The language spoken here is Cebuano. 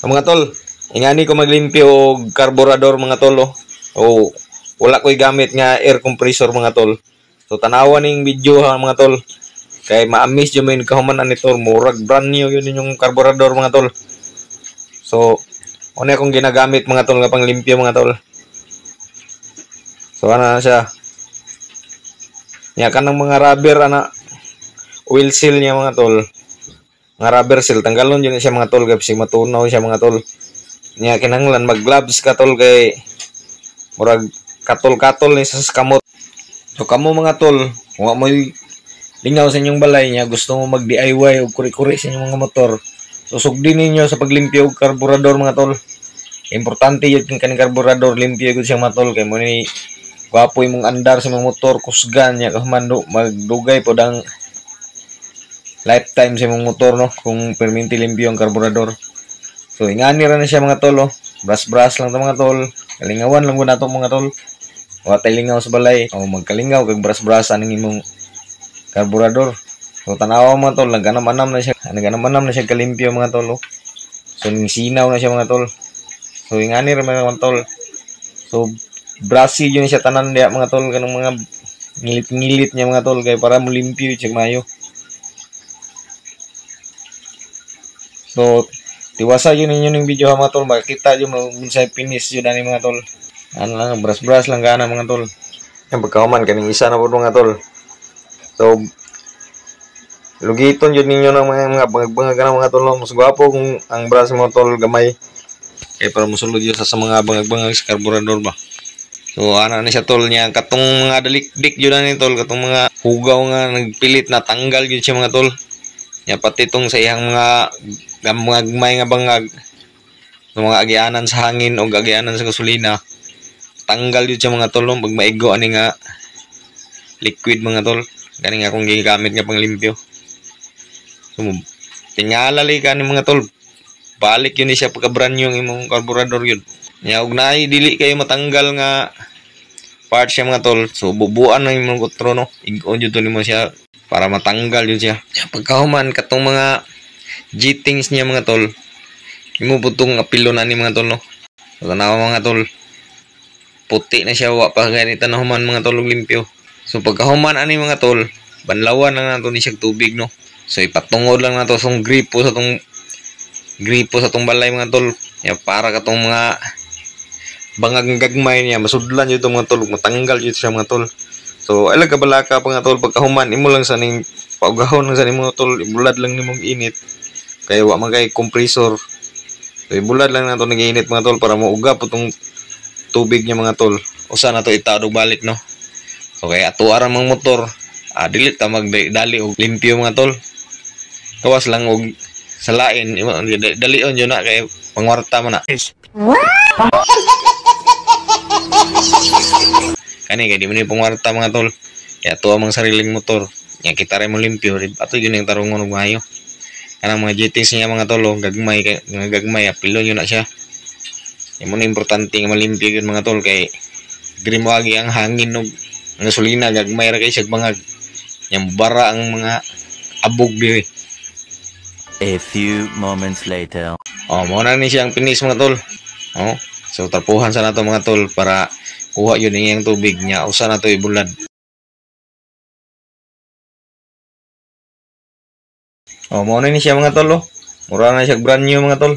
Mga tol, ingani ko maglimpyo og karburador mga tol. Oh. Oh, wala ko'y gamit nga air compressor mga tol. So tanawa ning video ha mga tol. Kay ma-amaze jud mo kahuman ani tol, murag brand new yun inyong karburador mga tol. So ano akong ginagamit mga tol nga panglimpyo mga tol. So ana siya. Nya kanang mga rubber ana oil seal niya mga tol. Mga rubber seal tanggalon jud siya mga tol kay bisig matunaw siya mga tol. Nya kinahanglan mag-gloves ka tol kay murag katol-katol ni sa kamot. So kamo mga tol, kung wa mo'y lingaw sa inyong balay niya, gusto mo mag DIY og kuri-kuri sa inyong mga motor, so sugdi ninyo sa paglimpyo og karburador mga tol. Importante yun kung kaning karburador limpyo gud siya mga tol kay mo ni gwapo imong andar sa imong motor, kusgan niya kahuman magdugay pod ang lifetime sa imong motor no kung perminti limpyo ang karburador. So ingani ra na siya mga tol, oh. Brush-brush lang ta mga tol. Kalingawan lang gud nato mga tol. Wa tay lingaw sa balay o magkalingaw kag brush-brush aning imong karburador. So tanawa mga tol, nag-anam-anam na siya, nag-anam-anam na siya kalimpyo mga tol, oh. So sinaw na siya mga tol. So ingani ra mga tol. So brushy yun siya tanan diya mga tol, kanang mga ngilit-ngilit niya mga tol kay para molimpyo siya mayo. So tiwasa yun ninyo ning video ha mga tol, makita yun unsay finish yun ani mga tol. Ano lang, brush-brush lang gana mga tol. Yan pagkahuman kaning isa na pud mga tol. So lugiton jud ninyo ng mga bangag-bangag na mga tol, no? Mas gwapo kung ang brush mga tol gamay kay para mosulod yun sa mga bangag-bangag sa karburador ba. So ana ni siya tol niya katong mga dalikdik jud ani tol, katong mga hugaw nga nagpilit na tanggal jud siya mga tol. Nya pati tong sa iyang mga gamay nga bangag, mga agianan sa hangin o agianan sa gasolina, tanggal jud siya mga tol no? Pag maigo ani nga liquid mga tol, kani nga akong gigamit nga panglimpyo. So tingala li kani mga tol, balik yun ni siya pagka brand new ang imong karburador yun. Nya og naay dili kayo matanggal nga part siya mga tol, so bubuan lang imong kutro no, ig-on jud to nimo siya para matanggal yun siya. Nya pagkahuman katong mga G-things niya mga tol, imo putong apilo na ni mga tol no. So tanawa mga tol, puti na siya, wa pa ganita na human mga tol og limpyo. So pagkahuman ani mga tol, banlawan lang nato ni siya tubig no. So ipatungod lang nato sa gripo sa tong gripo sa tong balay mga tol. Ya para katong mga bangag gagmay niya masudlan jud mga tol, matanggal jud siya mga tol. So ay lang kabalaka pa mga tol, pagkahuman imo lang sa ning paugahon lang sa nimo tol, ibulad lang nimong init kay wa man kay compressor. So ibulad lang nato ning init mga tol para mauga po tong tubig niya mga tol. Usa na to itaod og balik no. So kay ato ara mang motor, dili ta magdali og limpyo mga tol. Gawas lang og salain, dalion jud na kay pangwarta man na. Kani kay di man ni pangwarta mga tol. Kaya ato ang sariling motor. Nya kita ra mo limpyo, ato jud ning tarungon og maayo. Kanang mga jettings niya mga tol, oh, gagmay kay mga gagmay apilon jud na siya. Imo na importante nga malimpyo gyud mga tol kay diri mo agi ang hangin og ang gasolina gagmay ra kay siya bangag. Nya bara ang mga abog diri. A few moments later. Oh, mao na ni siyang finish mga tol. Oh, so tarpuhan sa nato mga tol para kuha yun iyang tubig niya. Usa na to ibulad. Oh, mao na ni siya mga tol, oh. Mura na siya brand new mga tol.